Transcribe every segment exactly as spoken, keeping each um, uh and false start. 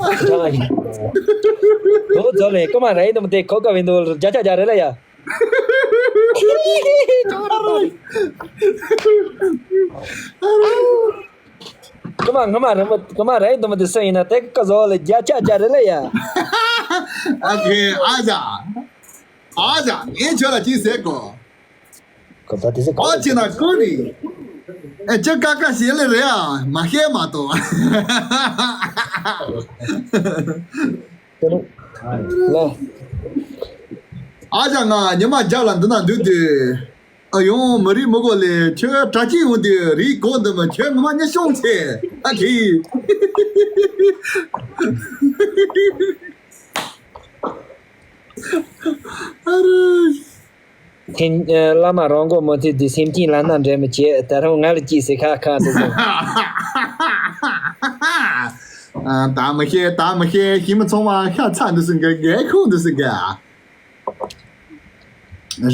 ཁྱེད་རང་ཡིན། ཨོ་ཛོ་ལེ་ཀོ་མ་ར་ཡིན་དུམ་དེ་ཁོ་ཀ་བིན་དུ་བརྒྱ་ཆ་བརྒྱ་རེད་ལ་ཡ། ཀོ་མ་ངོ་མ་ར་མ་ཀོ་མ་ར་ཡིན་དུམ་དེ་སུ་ཡིན་ན་དེ་ཀ་ཛོ་ལེ་བརྒྱ་ཆ་བརྒྱ་རེད་ལ་ཡ། ཨ་ཁེ་ཨ་ཅག་ཨ་ཅག་ངས་ཁྱོད་ལ་ཅི་ཟེར་གོ། ཁོ་ད་དེ་ཟེར་གོ། ཨ་ཅེ་ན་ཀུ་རི། ཨེ་ཅི་ཀ་ཀ་ཞེ་ལེ་རེད་ཨ་མ་ཤེས་མ་གཏོགས། ལ། ཨ་ཅག་ང་ཉི་མ་བརྒྱ་ལ་འདི་ན་འདུག་དུས། ཨ་ཡོང་མི་རིགས་མི་གོ་ལེ་ཁྱོད་གྲྭ་སྐྱེས་ཡོང་དུས་རིགས་གོ་འདི་མི་ཁྱོད་ངོ་མ་ཉི་ཤོང་ཚེ་ཨ་ཁི། ཨ་རུ། ཐེན་བླ་མ་རང་མགོ་མི་ཐུག་དུས་སེམས་ཅན་ལ་ན་འདྲེ་མི་བྱེད་ད་རུང་ང་ལ་ཅིག་ཟེར་ཁ་ཁ་དུ་ཟེར། ད་མི་ཤེས་ད་མི་ཤེས་ཤི་མི་ཚང་མ་ཤ་ཚ་འདུ་སུ་འགའ་རྒས་ཁུག་འདུ་སུ་འགའ།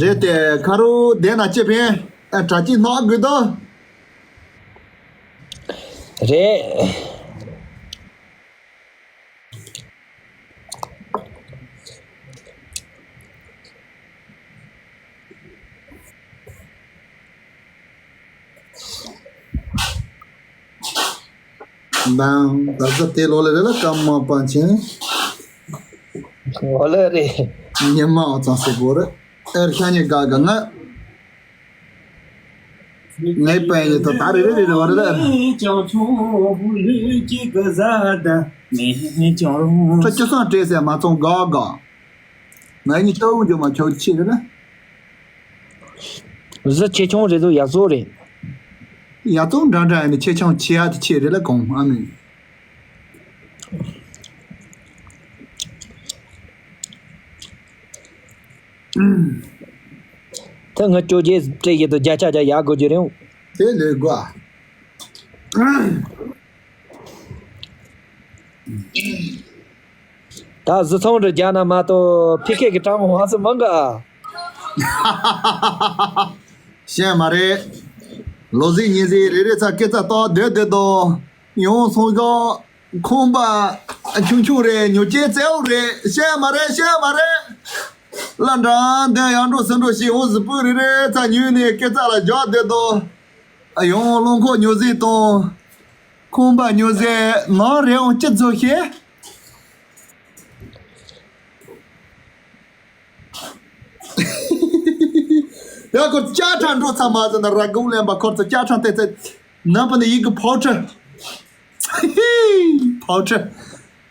རེད་དེ་ཁ་རུ་བསྡད་ན་ཅི་ཕན་གྲ་ཅི་ནག་དགོས་དོ། རེད། དང་ད་ཚ་དེ་ལོ་ལ་རེ་ལ་སྐར་མ་པ་ཆེན། ལོ་ལ་རེ། ཉི་མ་ཨོ་ཙང་སེ་གོ་རེ་ཨེར་ཤ་ཉེ་ག་ག་ང་། ངའི་པན་ཡི་ཐོག་ད་རེ་རེ་རེ་རེ་བ་རེ་ད། ཁྲ་ཅི་སང་བྲེས་སེ་མ་ཚོང་ག་ག། ང་གཉིས་ལྟ་བུ་འཇོག་མ་ཆོག་ཆེ་རེ་ལ། གཟི་ཆེ་ཆུང་རེ་ཟུ་ཡག་བཟོ་རེད། ཡག་བཟོ་འདྲ་འདྲ་ཡིན་ཆེ་ཆུང་ཆེ་ཡག་དེ་ཆེ་རེ་ལ་གོང་ཨ་མི། ད་ང་ཅོ་རྗེས་སྤྲད་ཡོད་དོ་བརྒྱ་ཆ་བརྒྱ་ཡག་དགོས་རྒྱུ་རེད། དེ་ལས་དགོས། ད་གཟི་ཚང་རུ་རྒྱ་ན་མ་གཏོགས་ཕི་ཁེ་གི་གྲངས་མང་སུ་མང་ག། ཤེས་མ་རེད། ལོ་གཟིག་ཉིན་གཟིག་རེ་རེ་ཚ་སྐད་ཚ་ཏོག་སྡོད་སྡོད་དོ། ཡང་སོང་ག་ཁང་པ་ཆུང་ཆུང་རེད། ཉོ་ཆས་བཙལ་བ་རེད། ཤེས་མ་རེད། ཤེས་མ་རེད། ལ་འདྲ་འདོན་ཡང་འགྲོ་སུ་འགྲོ་ཞིག་འོ་གཟིག་སྤུ་རེ་རེ་ཚ་ཉུལ་ནས་སྐད་ཚ་ལ་རྒྱག་སྡོད་དོ། ཡང་རླངས་འཁོར་ཉོ་ཟིག་དང་། ཁང་པ་ཉོ་ཟེར་ནང་རེ་འོང་སྤྱི་ཚོགས་ཤེས། ཡ་ཁོ་ཅ་ཁྲ་འགྲོ་ཚ་མ་ཟེར་ན་ར་གུང་ལེན་པ་ཁོར་ཚ་ཅ་ཁྲ་ཏེ་ཚེ་ནམ་པ་ནི་ཡིག་གི་ཕོ་ཁྲི། ཕོ་ཁྲི།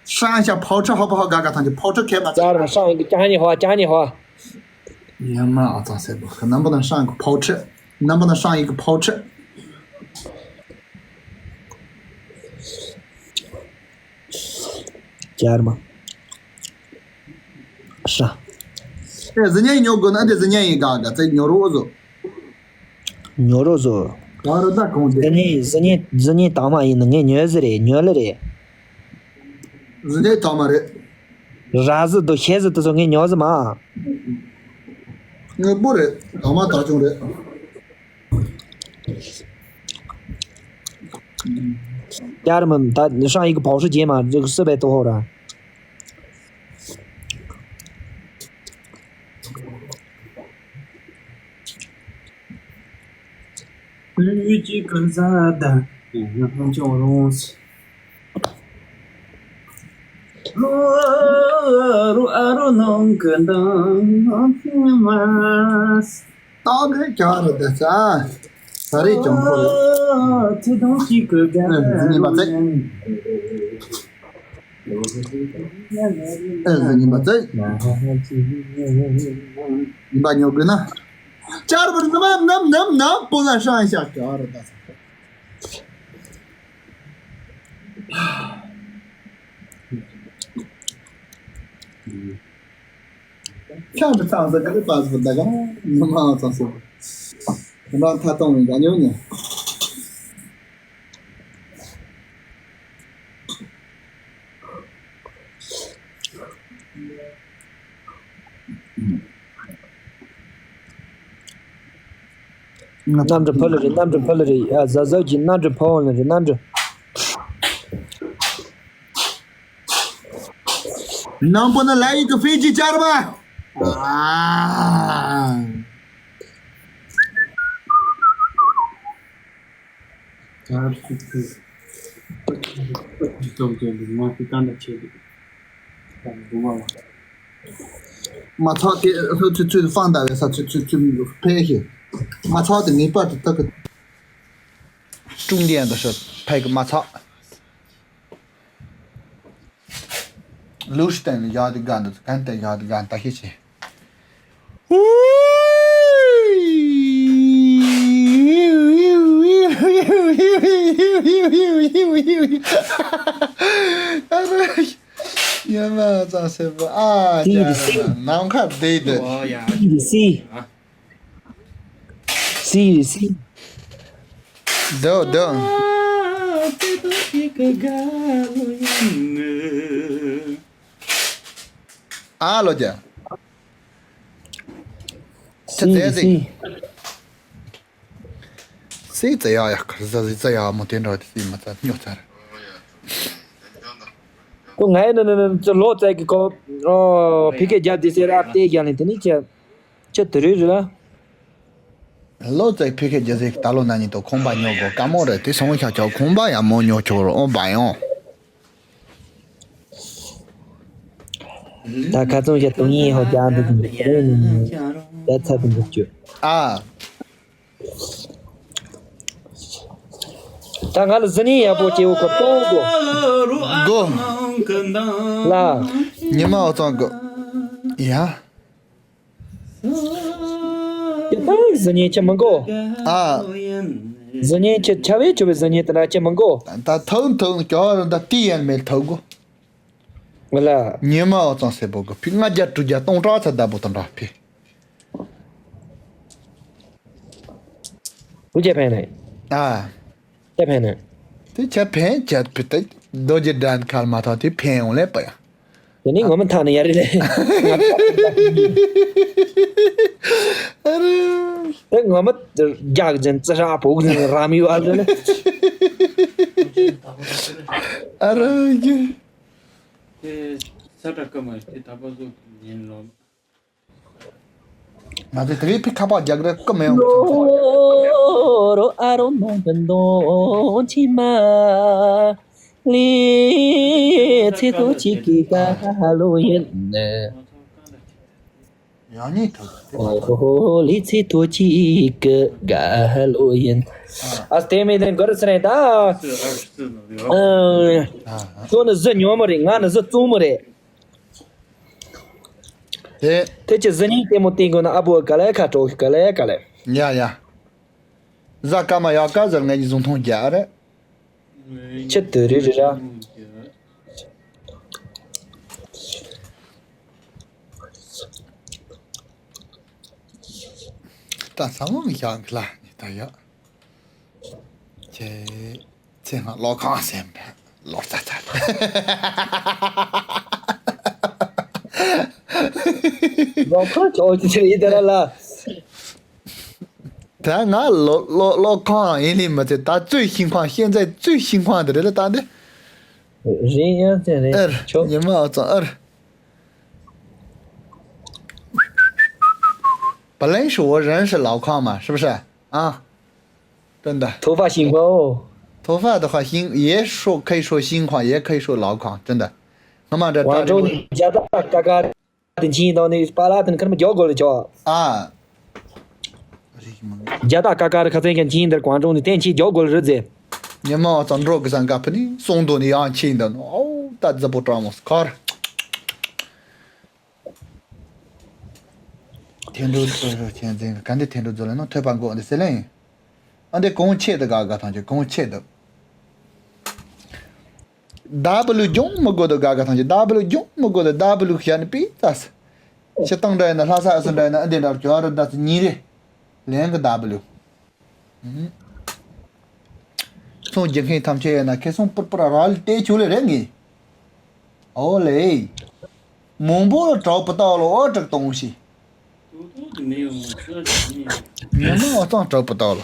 ཧྲང་ཤ་ཕོ་ཁྲི་ཧོ་པ་ཧོ་ག་ག་ཐང་གི་ཕོ་ཁྲི་ཁེ་མ་ཚ། ཅར་ཧྲང་གི་ཅ་ནི་ཧོ་ཅ་ནི་ཧོ། ཡ་མ་ཨ་ཙང་སེ་བོ་ཁ་ནམ་པ་ན་ཧྲང་གི་ཕོ་ཁྲི། ནམ་པ་ན་ཧྲང་ཡིག་གི་ཕོ་ཁྲི། ཅར་མ། ཧྲ། ཨེ་ཟི་ཉན་ཉོ་དགོས་ན་ཨ་དེ་ཟི་ཉན་ཡིན་ག་ག་ཚེ་ཉོ་རོགས་བཟོ། ཉོ་རོགས་བཟོ། ག་རུ་ད་གོང་དེ། ཟི་ཉན་ཟི་ཉན་ཟི་ཉན་དང་མ་ཡིན་ན་ངས་ཉོས་ཟི་རེད་ཉོས་ལེ་རེད། ཟི་ཉན་དང་མ་རེད། ར་ཟི་དུ་ཤེ་ཟི་དུ་སོ་ངས་ཉོ་ཟི་མ། དངོས་པོ་རེད་དང་མ་དག་ཅུང་རེད། ཡར་མི་ད་ཧྲང་ཡིག་བའོ་ཧྲི་རྗེས་མ་སི་བའི་ཏོ་ཧོ་ར། ལུས་ཀྱི་ཀུན་ས་དང་ཡང་ཅོང་རོང་སི། རུ་ཨ་རུ་ནང་གི་འདང་ཕི་མ་སི། ཏག་གི་ཀྱང་རུ་དེ་ས། ད་རེས་ཀྱང་ཁོ་རེད། ཚེ་དང་གཅིག་གི་རྒྱ་ཨ་འཛིན་ཉིན་པ་ཚེ། ཨ་འཛིན་ཉིན་པ་ཚེ། ཉིན་པ་ཉོ་དགོས་ན། ཅར་བར་ནམ་ནམ་ནམ་ནམ་པོ་ལ་ཧྲང་ཤ་ཀྱང་རུ་དེ་ས། ཁྱང་གི་ཚང་ས་ག་རེ་པ་སུ་ད་ག་ནི་མ་ཚང་སོ། ཁྱེད་རང་ཐ་གཏོང་མི་འདྲ་ཉོ་ཉོ། གནམ་གྲུ་ཕ་ལ་རེད། གནམ་གྲུ་ཕ་ལ་རེད། ཡ་གཟབ་གཟབ་ཀྱི་གནམ་གྲུ་ཕ་བོང་ལ་རེད། གནམ་གྲུ། ནང་པོ་ན་ལ་ཡི་གི་ཕི་ཇི་ཅར་བ། མ་ཚོགས་དེ་ཚུལ་ཚུལ་དུ་ཕང་ཟླ་བའི་ས་ཚུལ་ཚུལ་ཚུལ་ཕལ་ཞིག་མ་ཚོགས་དེ་ངེས་པར་དུ་དག་གི། ཀྲུང་དེ་ཡང་དུ་ཤོད་ཕལ་གི་མ་ཚོགས། ལུས་སྟེང་ནས་བཞག་དེ་དགའ་འདུག་གན་དེ་བཞག་དེ་དགའ་ད་ཤེས་ཆེ། ཡ་མ་ཙང་སེ་བ་ཨ་ཅག་ནམ་མཁའ་བསྡད་དེ། སི་རི་སི། སི་རི་སི། དོ་དོ། ཨ་ལོ་ཀྱ། ཆ་ཙེ་ཙེ། སི་ཙེ་ཡ་ཡ་ཁར་ཟ་ཟི་ཙེ་ཡ་མོ་དེ་འདྲ་དེ་སི་མ་ཙ་ཉོ་ཚར། ཁོ་ང་ཡི་ནི་ནི་ནི་ལོ་ཙེ་གི་ཁོ་ཨོ་ཕི་ཀེ་རྒྱབ་དེ་སེ་ར་ཏེ་རྒྱབ་ལེན་དེ་ནི་ཁྱེད། ཁྱེད་དེ་རེད་རེད་ལ། ལོ་ཙཱ་ཕི་ཁེ་རྒྱ་ཟིག་ད་ལོ་ན་ཉིན་དུ་ཁོང་པ་ཉོ་དགོ་ཀ་མོ་རེད་དེ་སོང་ཤག་ཆོག་ཁོང་པ་ཡང་མོ་ཉོ་ཆོག་རོ་ཨོ་བ་ཡོང་། ད་ཁ་ཚོན་ཞིག་དུང་ཡིན་ཧོ་རྒྱག་འདུག་འདུག་རེད་ནི་ད་ཚ་དུ་འདུག་ཅུ། ཨ། ད་ང་ལ་ཟི་ནི་ཡག་པོ་སྐྱེ་བོ་ཁོ་གཏོང་དགོ། དགོ། ལ། ཉི་མ་འོ་ཙང་དགོ། ཡ། ཀྱ་ཏང་གཟི་ཉེན་ཁྱི་མི་འགོ། ཨ། གཟི་ཉེན་ཁྱི་ཆ་བའི་ཆུ་བའི་གཟི་ཉེན་དེ་འདྲ་ཁྱི་མི་འགོ། ད་ཐང་ཐང་ཀྱ་ར་ད་ཏི་ཡན་མེད་ཐང་གོ། ལ། ཉི་མ་འོ་ཙང་སེ་པོ་གི་ཕི་ལྔ་བརྒྱ་དྲུག་བརྒྱ་སྟོང་ཕྲག་ཚ་ད་པོ་དང་འདྲ་ཕི། བུ་ཁྱེད་ཕན་ནས། ཨ། ཁྱེད་ཕན་ནས། དེ་ཁྱེད་ཕན་ཁྱེད་ཕི་ཏེ་རྡོ་རྗེ་འགྲན་ཁལ་མ་ཐོག་དེ་ཕན་ཡོང་ལེ་པ་ཡ། དེ་ནི་ངོ་མ་ཐག་ནི་ཡ་རེད་ལེ། ཨ་རེ། དེ་ངོ་མ་རྒྱག་ཅན་ཙི་ཧྲ་བོག་ཅན་ར་མི་བ་ལེ། ཨ་རེ་ཡེ། དེ་ས་ཁྲ་ཀ་མ་དེ་ད་པ་བཟོ་ཉན་ལོ། ང་ཚོས་དེ་རིང་ཕི་ཁ་པར་རྒྱག་རེ་ཀི་མི་ཡོང་། རོ་ཨ་རོ་ནོ་གི་འདོན་ཆི་མ། ལི་ཚེ་ཐོ་གཅིག་གི་ཀ་ལོ་ཡིན། ཡང་ཉིད་ཐུག་དེ་ཨོ་ཧོ་ཧོ་ལི་ཚེ་ཐོ་གཅིག་གི་ཀ་ལོ་ཡིན། ཨ་དེ་མེད་དེ་གར་སྲེ་ད། ཁྱོད་ནི་གཟི་ཉོ་མི་རེད། ང་ནི་གཟི་བཙོང་མི་རེད། དེ། དེ་ཅི་ཟི་ཉིན་ལྟད་མོ་བལྟས་དགོས་ན་ཨ་བོ་ག་ལེ་ཁ་དྲོ་ག་ལེ་ག་ལེ། ཡ་ཡ། ཟ་ཀ་མ་ཡ་ཀ་ཟེར་ངས་ཀྱི་བཟུང་ཐོང་རྒྱག་རེད། ཆི་དུ་རི་རི་ར། ད་ས་མོ་མི་ཤང་གི་ལ་ནི་ད་ཡ། ཁྱེད་ཚེ་སྔ་ལོ་གང་སེམས་ལོ་ཙ་ཙ། ལོ་གང་ཆོག་ཅི་ཆེ་ཡི་དེ་ར་ལ། ད་ང་ལོ་ལོ་ལོ་གང་ཡིན་ལི་མི་ཚེ་ད་最新款现在最新款的人了，当的。人家这人ཨར། ཆོག་ཉི་མ་ཨ་ཙང་ཨར། 本来是我认识老邝嘛，是不是？啊，真的。头发新款哦。头发的话，新，也说，可以说新款，也可以说老款，真的。我们这抓这个。 རྒྱ་ད་ཀ་ཀ་དེ་ཆིན་དང་ནི་པ་ལ་དེ་ཁར་མ་རྒྱག་དགོས་ལ་ཆོག་ཨ། རྒྱ་ད་ཀ་ཀ་རི་ཁ་ཚན་ཀྱང་ཆིན་དེར་ཀོང་ཀྲོང་ནི་དེ་ཆིན་རྒྱག་དགོས་ལ་རི་ཛེ། ཉི་མ་ཙང་འགྲོ་གི་སང་ཀ་ཕི་ནི་སོང་དོ་ནི་ཡང་ཆིན་དང་ཨོ་ད་རྫི་པོ་ཀྲང་མོ་སྐར། ཐེན་ཀྲུའུ་ཚོ་ཆེན་འཛིན་ག་འདི་ཐེན་ཀྲུའུ་ཚོ་ལ་ནོ་ཐོས་པ་མགོ་འདི་སེ་ལེན། ཨ་འདི་གོང་ཆེ་དུ་ག་ག་ཐང་ཆེ་གོང་ཆེ་དུ། W སྦྱོང་མི་དགོས་དུ་ག་ག་ཐང་ཆེ་W སྦྱོང་མི་དགོས་དུ་W ཤ་ནི་པི་ཙ་སི། ཤི་སྟངས་འདྲ་ཡིན་ན་ལྷ་ས་ཨ་སི་འདྲ་ཡིན་ན་ཨ་འདི་འདྲ་གྱོ་ར་འདྲ་སི་ཉིན་རེ། ལན་གི་W། སོང་རྒྱུ་མཁན་ཐམས་ཅད་ཡོད་ན་ཁེ་སོང་པུར་པུར་ར་ལ་ལྟས་ཆུ་ལེ་རེད་ངེས། ཨོ་ལེ། མང་པོ་ལ་གྲོགས་པོ་ལྟ་བ་ལ་ཨོ་དྲག་གཏོང་ཞིག་ཉི་མ་ཨོ་གཙང་གྲོགས་པོ་ལྟ་བ་ལ།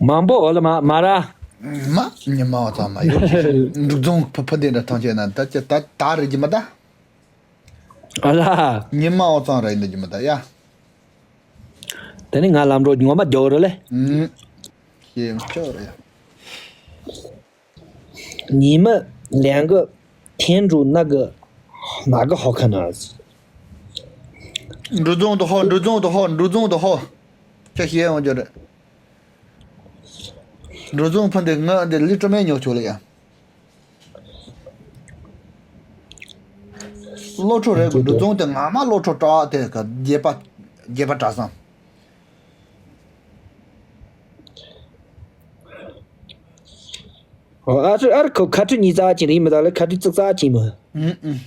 མང་པོ་འོ་ལ་མ་མ་ར། མ་ཉི་མ་བ་ཚང་མ་ཡོད་ཀྱི་འབྲུག་རྫོང་ཕུ་ཕུ་འདི་འདྲ་ཐང་ཆད་ན་ད་ཅི་ད་ད་རེད་ཀྱི་མ་ད། ཨ་ལ། ཉི་མ་བ་ཚང་རེད་འདི་ཀྱི་མ་ད་ཡ། དེ་ནི་ང་ལམ་འགྲོ་ངོ་མ་རྒྱག་རོགས་ལེ། ཨུམ། ཤེས་ཆོག་རེད་ཡ། 你们两个天竺那个哪个好看呢？ འབྲུག་རྫོང་དུ་ཧོ། འབྲུག་རྫོང་དུ་ཧོ། འབྲུག་རྫོང་དུ་ཧོ། ཁྱོད་ཤེས་ཡོང་རྒྱུ་རེད། འབྲུག་རྫོང་ཕུ་འདི་ང་འདི་ལི་ཀྲོ་མེ་ཉོ་ཆོག་ལ་ཡ། གློ་ཁྲོ་རེད་གི། འབྲུག་རྫོང་དེ་ངོ་མ་གློ་ཁྲོ་དྲག་དེ་ག་རྒྱས་པ་རྒྱས་པ་གྲྭ་ཚང་། ཨ་ཨ་ཁ་ཁྲི་གཉིས་རྩ་ཅན་རེད་མི་ད་ལ་ཁ་ཁྲི་གཅིག་རྩ་ཅན་མོ། ཨུམ་ཨུམ།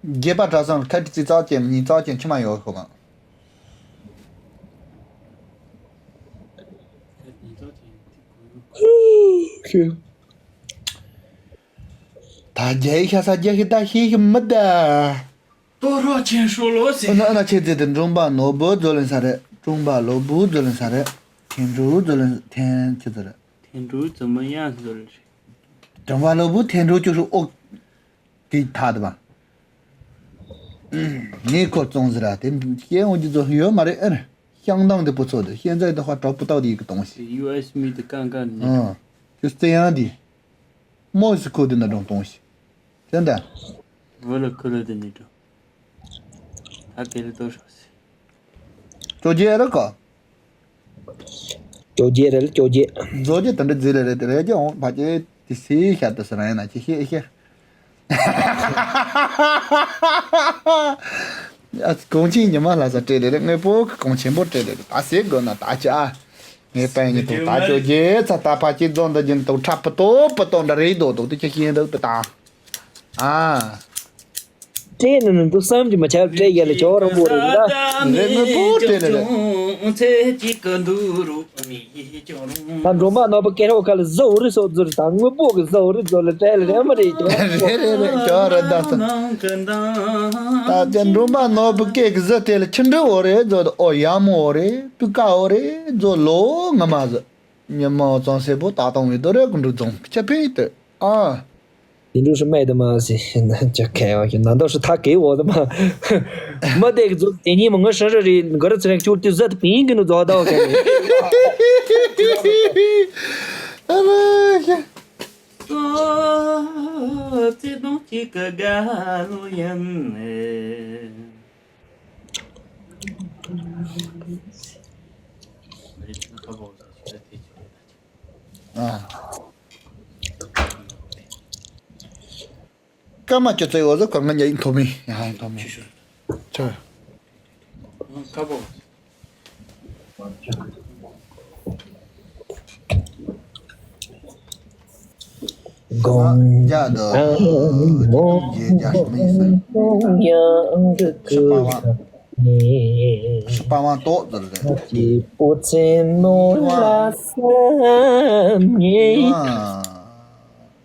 རྒྱས་པ་གྲྭ་ཚང་ཁ་ཁྲི་གཅིག་རྩ་ཅན་གཉིས་རྩ་ཅན་ཁྱི་མ་ཡོད་ཁོ་གང་། ད་རྒྱ་ཡིག་ཤ་ས་རྒྱ་ཤི་ད་ཤེས་ཤི་མི་ད། 多少钱说了 ཟེར། ཨ་ན་ཨ་ན་ཆེ་ཙེ་དེ་འབྲོང་པ་ནོར་བུ་རྫོ་ལེན་ས་རེད། འབྲོང་པ་ལོ་བུ་རྫོ་ལེན་ས་རེད། ཐེན་འབྲུ་རྫོ་ལེན་ཐེན་ཆེ་ཙེ་རེད། 天竺怎么样 ཟེར་རེད། འབྲོང་པ་ལོ་བུ་ཐེན་འབྲུ་ཅུ་ཧྲུ་ཨོ། དེ་ཐ་དེ་བ། ངས་ཁོ་བཙོང་ཟེར་ར་དེ་སྐྱེ་འོང་རྒྱུ་ཚོ་ཡོད་མ་རེད་ཨེ་རེད། ཤང་དང་དེ་པོ་ཚོ་དེ་ཤེས་ཚད་དེ་ཧ་གྲོགས་པོ་ཏོག་དེ་ཡིག་གི་གཏོང་ཞིག་ཡུ་ཨེ་སི་མི་དེ་ཀང་ཀང་ནི། ཨང་། ཁྱོད་རྩེ་ཡང་དེ། མོ་སི་ཁོ་དེ་ན་གྲོང་གཏོང་ཞིག་དེ་འདྲ། ဝོ་ལ་ཁོ་ལ་དེ་ནི་གྲོང་། ད་གེ་ལ་ཏོ་ཧྲོ་སི། จอเจรก็ จอเจรหรือจอเจ จอเจ དེ་འདྲ་ཟེར་ལེ་རེད་དེ་རེད་ཀྱང་འོང་ཕ་ཅེ་དེ་སེ་ཤ་དེ་སི་རང་ཡིན་ན་ཅི་ཤེས་ཤེས། ཨ་གོང་ཆེན་ཉི་མ་ལྷ་ས་སྤྲད་ལེ་རེད། དངོས་པོ་གི་གོང་ཆེན་པོ་སྤྲད་ལེ་རེད། ད་སེ་དགོས་ན་ད་ཅི་ཨ། ངའི་པན་ཉི་དུ་ད་ཅོ་རྗེ་ཚ་ད་ཕ་ཅི་རྫོང་འདི་རྒྱུན་དུ་ཁྲ་ཕུ་ཏོ་ཕུ་ཏོ་འདྲ་རེད་དོ་དོ་དེ་ཁྱེད་ཤེས་འདུག་དུ་ད། ཨ། སྤྲད་ནི་ནི་འདུག་བསམ་གྱི་མ་ཆགས་སྤྲད་ཡ་ལ་ཇོ་རང་པོ་རེད་ད། རེད་དངོས་པོ་སྤྲད་ལེ་རེད། ད་འགྲོ་མ་ནོར་བུ་སྐད་ཧོ་ཁ་ལ་བཟོ་རི་སོ་རྫུ་རི་ད་དངོས་པོ་གི་བཟོ་རི་བཟོ་ལ་སྤྲད་ལེ་རེད་མ་རེད་ཇོ་རང་པོ། རེད་རེད་རེད་ཇོ་ར་ད་ས། ད་ཅན་འགྲོ་མ་ནོར་བུ་སྐད་གི་བཟོ་དེ་ལ་ཁྱི་འབྲི་འོ་རེད་བཟོ་ཨོ་ཡ་མོ་འོ་རེད་སྤུས་ཀ་འོ་རེད་བཟོ་ལོ་ང་མ་བཟོ། ཉི་མ་ཙང་སེ་པོ་ད་དང་བའི་དོ་རེ་ཀུན་འགྲོ་རྫོང་ཁྱ་ཕེ་དེ་ཨ། དེ་འདྲ་ཞིག་མེད་དུ་མ་ཟེར་ན་ཅག་ཁའི་བ་ཞིག་ན་འདོགས་ཤིག་ཐག་གེ་འོ་དུ་མ། མ་དེ་གི་ཚོ་དེ་ཉིན་མ་ངོ་ཧྲ་ཧྲ་རེད་ག་ར་ཚེ་རིང་ཁྱོད་དེ་ཟད་པིན་གི་ནུ་རྫོགས་ད་བ་ག་རེད། ཨ། སྐར་མ་ཅོ་ཙེ་འོ་ཟོ་སྐར་མ་ཉ་ཡིན་ཐོ་མི་ཡ་ཡིན་ཐོ་མི། ཆོ། རྒྱ་དུ་རྒྱ་ཞིག་མི་ཡིན་ས། ཧྲི་པ་བ། ཧྲི་པ་བ་ཏོག་ཙམ་རེད།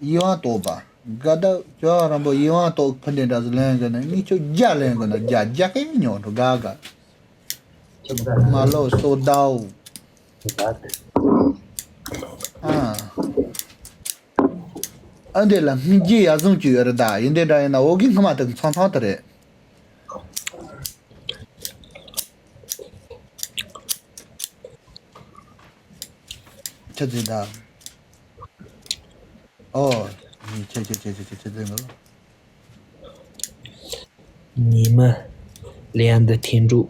ཡི་བ་ཏོག་པ། དགའ་ད་ཅོ་རང་པོ་ཡི་བ་ཏོག་ཕུ་འདྲེ་འདྲ་ཟིག་ལེན་གི་ན་ངས་ཁྱོད་རྒྱ་ལེན་གི་ན་རྒྱ་རྒྱ་སྐད་ཉོ་འགྲོ་དགའ་དགའ། མ་ལོ་སོ་ཟླའོ། ཨ། ཨ་འདི་ལ་སྨིག་རྒྱུ་ཡ་བཟུང་གི་ཡོད་རེད་ད་ཡིན་དེ་འདྲ་ཡིན་ན་འོ་གི་སྔ་མ་དེ་ཚང་ཚང་དེ་རེད། ཆ་ཚིག་ད། ཨོ། ཆ་ཆ་ཆ་ཆ་ཆ་ཆ་ཚིག་ངོ་། 你们连的天柱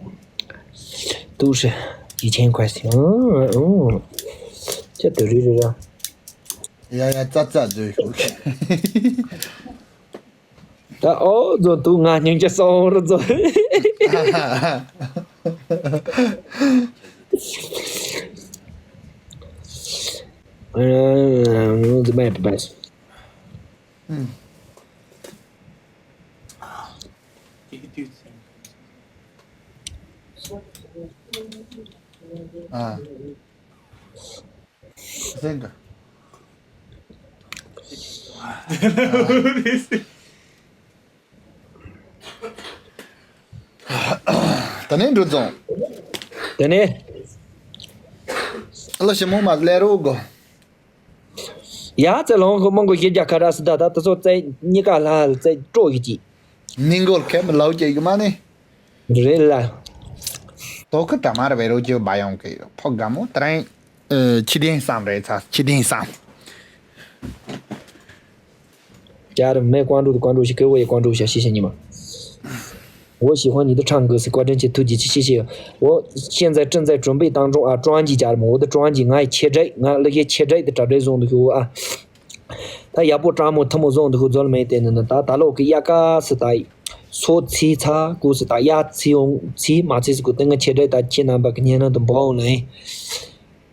都是几千块钱。嗯嗯，这都是这个。 ཡ་ཡ་ཙ་ཙ་བཟོས་ཤོག་ད་ཨོ་ཛོ་དུ་ང་སྙིང་རྗེ་སོང་རུ་ཛོ། ཨ་ཛི་མེད་པ་བས། ཨ། ཟེར་འདྲ། ད་ནས་འགྲོ་རྫོང་། དེ་ནས། ལོ་ཞིམ་མོ་མ་ལས་རོགས་གོ། ཡ་ཙེ་ལོང་གི་མང་གོ་ཞིབ་རྒྱ་ཁ་ར་སི་ད་ད་ད་ཚོ་ཙེ་གཉིས་ཀ་ལྷ་ཙེ་སྤྲོ་གི་ཅི། ནིང་གོལ་ཁེམ་ལའུ་ཅེ་གི་མ་ནི། རེད་ལ། ཏོ་ཁི་ད་མར་བེ་རོ་ཅེ་བ་ཡོང་གི་ཕོ་ག་མོ་ཏྲེང་། ཨེ་ཁྱི་ལྡན་བསམ་རེད་ཚ་ཁྱི་ལྡན་བསམ། ཅར་མེ་ཀོང་ཀྲུག་ཀོང་ཀྲུག་ཞིག་གི་འོ་ཡི་ཀོང་ཀྲུག་ཞག་ཤི་ཤི་ཉི་མ། 我喜欢你的唱歌是关键词突击去谢谢我现在正在准备当中啊专辑加入我的专辑 ང་ཡི་ཆེ་གྲས་ང་ལ་ཡི་ཆེ་གྲས་དེ་གྲ་སྒྲིག་བཟུང་འདུག་ཤོག་ཨ། ད་ཡག་པོ་དྲང་མོ་ཐུ་མོ་བཟུང་འདུག་ཤོག་རྫོལ་མེད་དེ་ནི་ནི་ད་ད་ལོག་གི་ཡ་ཀ་སི་ད་སོ་ཚི་ཚ་ཀུ་སི་ད་ཡ་ཚི་ཡོང་ཚི་མ་ཚི་སི་ཀུ་དེ་ང་ཆེ་གྲས་ད་ཁྱེད་རྣམ་པ་གི་སྙན་ནང་དུ་འབོ་འོང་ལེ།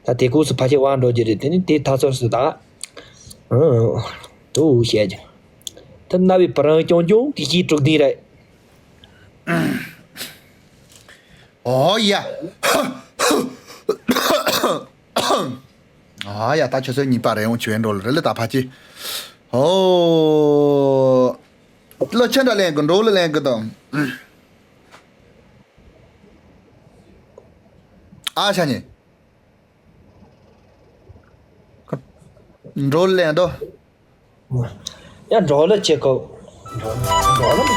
ད་དེ་ཀུ་སི་ཕ་ཆེ་བ་འགྲོ་རྒྱུ་རེད་དེ་ནི་དེ་ད་ཚོ་སི་ད། ཨང་། དུ་བཤད་ཀྱང་། དུ་རྣ་བའི་བུ་རང་ཀྱོང་ཀྱོང་གི་སྐྱིད་དྲུག་ལྡན་རེད། ཨོ་ཡ། ཨོ་ཡ་ད་ཁྱོད་ཚོའི་གཉིས་པ་རེད་འོང་ཆུ་བའི་འགྲོ་ལ་རེད་ལ་ད་ཕ་ཅི། ཨོ། ལོ་ཆེན་འདྲ་ལེན་གི་འགྲོ་ལ་ལེན་གི་དང་། ཨ་ཤ་ཉེ། འགྲོ་ལེན་འགྲོ། ཡ་འགྲོ་ལ་ཆེ་ཁོ། འགྲོ་ལ།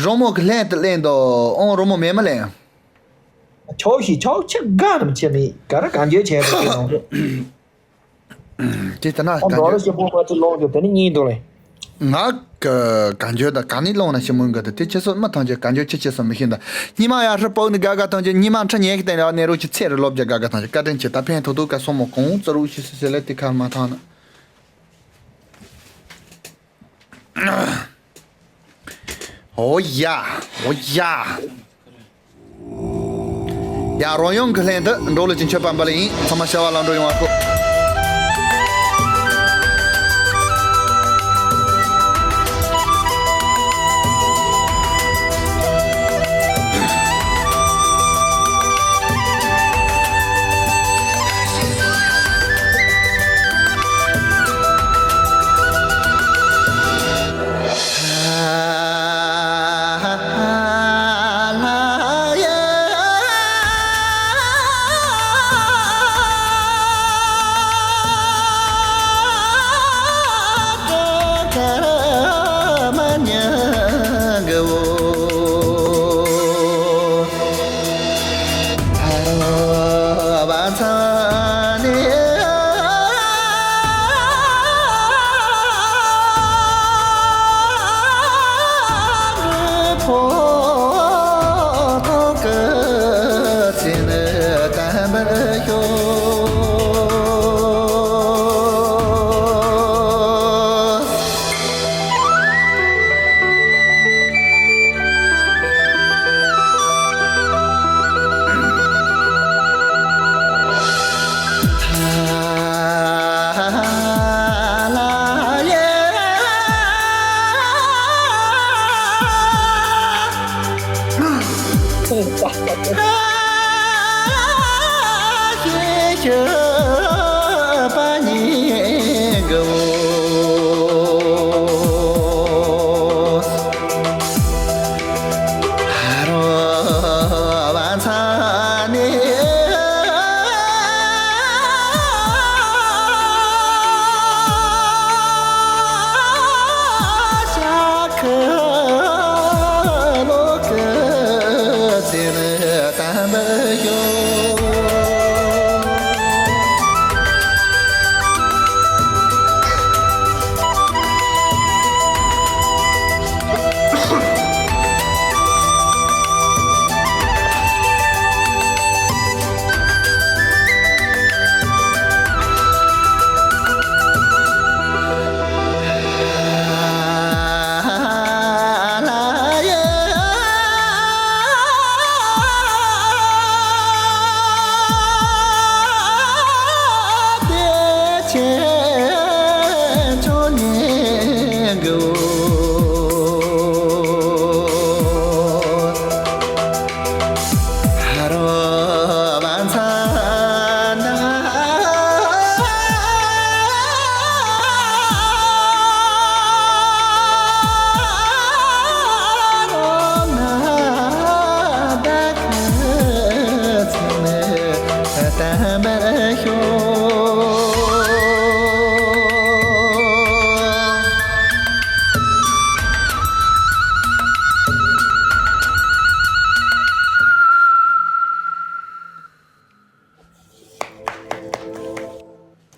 རོ་མོ་གི་ལྷན་དུ་ལེན་དོ་ཨོང་རོ་མོ་མེ་མ་ལེན། ཆོག་ཤི་ཆོག་ཆི་ག་རམ་ཆི་མི་ག་ར་གང་འཇོལ་བྱས་ཏེ་ཡོང་། དེ་ལྟ་ན་ཨ་གང་འགྲོ་ལ་འཇོལ་ཞེ་པོ་པ་ཅི་ལོང་ཞོ་དེ་ནི་གཉིས་འདུག་ལེ། ང་གི་གང་འཇོལ་དང་གང་ནི་ལོང་ན་ཞི་མོ་འགའ་དེ་དེ་ཁྱེད་ཚོ་མི་ཐང་ཆད་གང་འཇོལ་ཆི་ཆེ་སོ་མི་ཤེས་འདའ། ཉི་མ་ཡར་ཧྲི་པོ་ནི་དགའ་དགའ་ཐང་ཆད་ཉི་མ་ཁྲི་ཉལ་གི་སྟེང་ལ་ནེ་རུ་ཆི་ཚེ་རུ་ལོབ་ཇ་དགའ་དགའ་ཐང་ཆད་བཀའ་དྲིན་ཆེ་ད་ཕན་ཐོག་ཐོག་ག་སོ་མོ་གོང་ཙི་རུ་ཤི་སི་སི་ལེ་དེ་ཁར་མ་ཐང་ན། ཨོ་ཡ། ཨོ་ཡ། ཡ་རོལ་དབྱངས་ཀྱི་ལྷན་དུ་འགྲོ་ལ་ཅིག་མཆོད་པ་འབུལ་ཡིན། ཚང་མ་བྱ་བ་ལམ་འགྲོ་ཡོང་བ་ཤོག།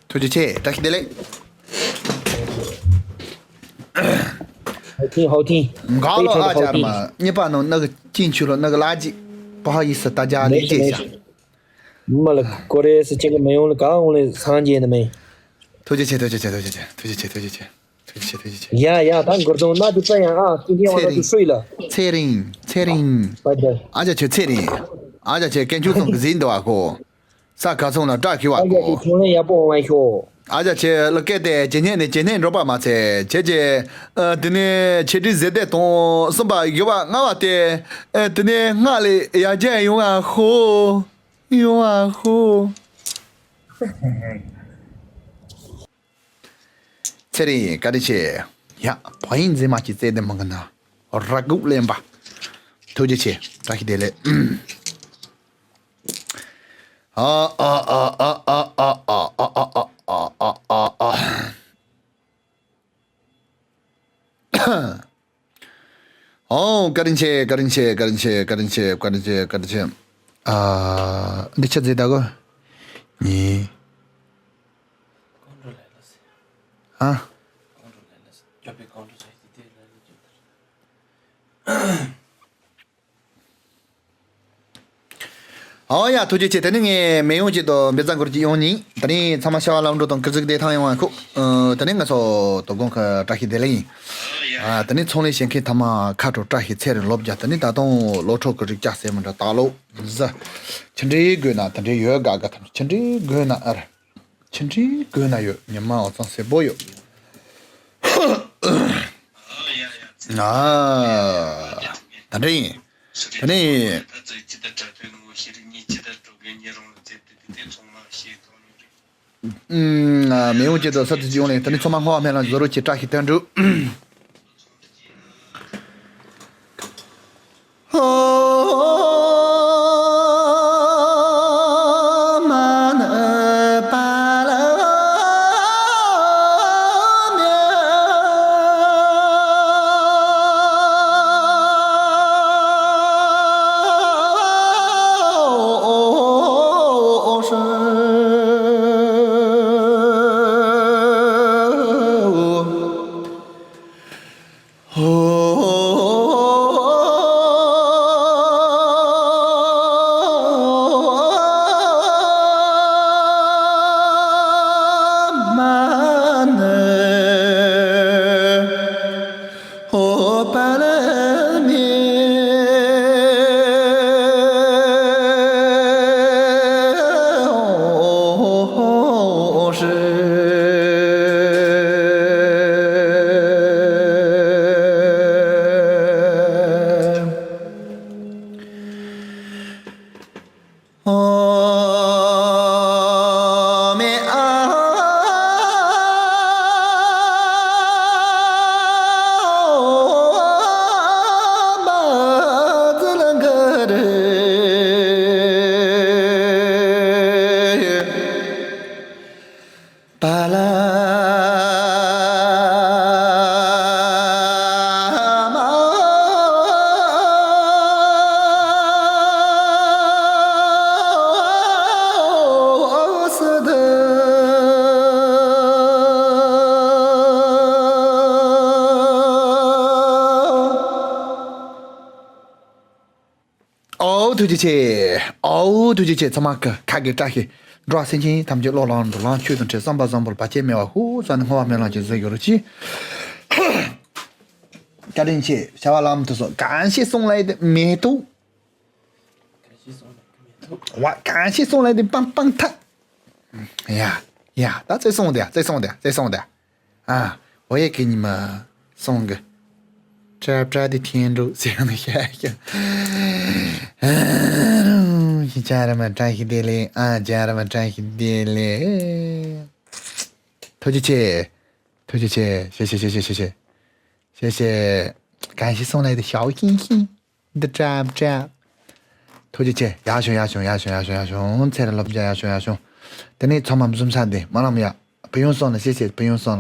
ཐུགས་རྗེ་ཆེ། བཀྲ་ཤིས་བདེ་ལེགས། 好听好听。 ག་ལོ་ཨ་ཅར་མ། 你把侬那个进去了那个垃圾，不好意思，大家理解一下。 མ་ལ་ཀོ་རེ་སི་ཅེ་གི་མེ་ཡོང་ལ་ག་འོང་ལེ་སངས་རྒྱས་ནི་མེ། 对不起，对不起，对不起，对不起，对不起，对不起，对不起，对不起。 ཡ་ཡ་ད་མགོ་རྡུང་ན་དུ་ཙ་ཡང་ཨ་ཏུ་ཏི་ཡང་ན་དུ་སུ་ཡི་ལ། ཚེ་རིང་། ཚེ་རིང་། པ་ད། ཨ་ཅག་ཁྱོད་ཚེ་རིང་། ཨ་ཅག་ཁྱོད་དཀོན་མཆོག་གསུམ་གྱི་ཟིན་འདུག་ཨ་ཁོ། ས་ཁ་སོང་ན་བཀྲ་ཤིས་བ་ཨ་ཡ་ཁོ། ཁྱོད་ལ་ཡག་པོ་འོང་བ་ཤོག། ཨ་ཅག་ཁྱོད་ལ་སྐད་དེ་ཇེ་སྙན་ནས་ཇེ་སྙན་འགྲོ་པ་མ་ཚད་ཁྱེད་ཀྱི། ཨ་དེ་ནས་ཆེ་འདྲི་ཟེར་དེ་དང་གསུམ་པ་དགེ་བ་ལྔ་བ་དེ། ཨ་དེ་ནས་སྔགས་ལས་ཡར་རྒྱས་ཡོང་བ་ཤོག། ཡོང་བ་ཤོག། ཚེ་རིང་བཀའ་དྲིན་ཆེ། ཡ། བག་ཡིན་འཛིན་མ་གྱི་རྩེ་ལྡན་མང་གི་ན། ར་གུག་ལེན་པ། ཐུགས་རྗེ་ཆེ། བཀྲ་ཤིས་བདེ་ལེགས། ཨ་ཨ་ཨ། ཨོ། བཀའ་དྲིན་ཆེ། བཀའ་དྲིན་ཆེ། བཀའ་དྲིན་ཆེ། བཀའ་དྲིན་ཆེ། བཀའ་དྲིན་ཆེ། བཀའ་དྲིན་ཆེ། ཨ། འདི་ཆ་ཟེར་ད་གོ། ནི། ཨ། ཨོ་ཡ། ཐུགས་རྗེ་ཆེ། དེ་ནི་ངས་མེ་ཡོང་ཅིག་ཏུ་འབེ་ཙང་གུར་གྱི་ཡོང་ནི། དེ་ནི་ཚང་མ་ཤ་བ་ལམ་འགྲོ་དང་ཀི་ཟིག་བདེ་ཐང་ཡོང་བ་ཁུག་ཨ། དེ་ནི་ང་ཚོ་དོ་དགོང་ཁ་བཀྲ་ཤིས་བདེ་ལེགས་ཡིན། ཨ། དེ་ནི་ཚོང་ལས་བྱེད་མཁན་ཐ་མ་ཁ་དྲོ་བཀྲ་ཤིས་ཚེ་རིང་ལོ་བརྒྱ། དེ་ནི་ད་དུང་ལོ་ཕྲུག་གི་རིགས་ཅག་སེ་མི་འདྲ་ད་ལོ་ཟ། ཆི་འདྲའི་དགོས་ན་དེ་འདྲའི་ཡོད། དགའ་དགའ་ཐམས་ཅད་ཆི་འདྲའི་དགོས་ན་ཨར། ཆི་འདྲའི་དགོས་ན་ཡོད། ཉི་མ་འོ་ཚང་སེ་པོ་ཡོད། ཨ། ད་འདྲ་ཡིན། ད་ནི། ཨུམ། མེ་ཡོང་ཅེས་དང་ས་དུ་ཡོང་ལེ། ད་ནི་ཚང་མ་སྔོ་བ་སྨན་ལ་བཟོ་རོགས་ཀྱི་བཀྲ་ཤིས་དོན་འགྲུབ། ཨོ་ཐུགས་རྗེ་ཆེ། ཨོ་ཐུགས་རྗེ་ཆེ། ཚང་མ་ཁ་ཁ་གི་བཀྲ་ཤིས། འགྲོ་བ་སེམས་ཅན་ཐམས་ཅད་བློ་ལམ་འགྲོ་ལམ་ཆོས་དང་འཕྲད། བསམ་པ་བཟང་པོར་བར་ཆད་མེད་པ་ཧུ་ས་ནི་སྔོ་བ་སྨོན་ལམ་གྱི་བཟོ་ཡོད་རོགས་གྱིས། བཀའ་དྲིན་ཆེ། བྱ་བ་ལམ་དུ་སོང་གང་ཞིག་སོང་ལས་དེ་མེ་ཏོག་བ་གང་ཞིག་སོང་ལས་དེ་པང་པང་ཐག་ཡ་ཡ་ད་ཚེ་སོང་དེ་ཚེ་སོང་དེ་ཚེ་སོང་དེ། ཨ། འོ་ཡེ་ཁེ་ཉི་མ་སོང་གི་ཏྲ་ཏྲ་དེ་ཐེན་འགྲོ་ཟེར་ནས་བཤད་ཀྱང་། ཨ་རུང་ཞི་ཅ་ར་མ་བཀྲ་ཤིས་བདེ་ལེགས། ཨ་ཅ་ར་མ་བཀྲ་ཤིས་བདེ་ལེགས། ཐུགས་རྗེ་ཆེ། ཐུགས་རྗེ་ཆེ། ཤེ་ཤེ་ཤེ་ཤེ། གང་ཞིག་སོང་ལས་དེ་ཞའོ་ཤིང་ཤིང་། འདི་ཀྲབ་ཀྲབ། ཐུགས་རྗེ་ཆེ། ཡག་བྱུང་ཡག་བྱུང་ཡག་བྱུང་ཡག་བྱུང་ཡག་བྱུང་། ཚེ་རིང་སློབ་སྦྱོང་ཡག་བྱུང་ཡག་བྱུང་། དེ་ནས་ཚང་མ་འཛོམས་ས་འདི་མ་ལམ་ཡ། བུ་ཡོང་སོང་ལ་ཤེས་ཤེས་བུ་ཡོང་སོང་།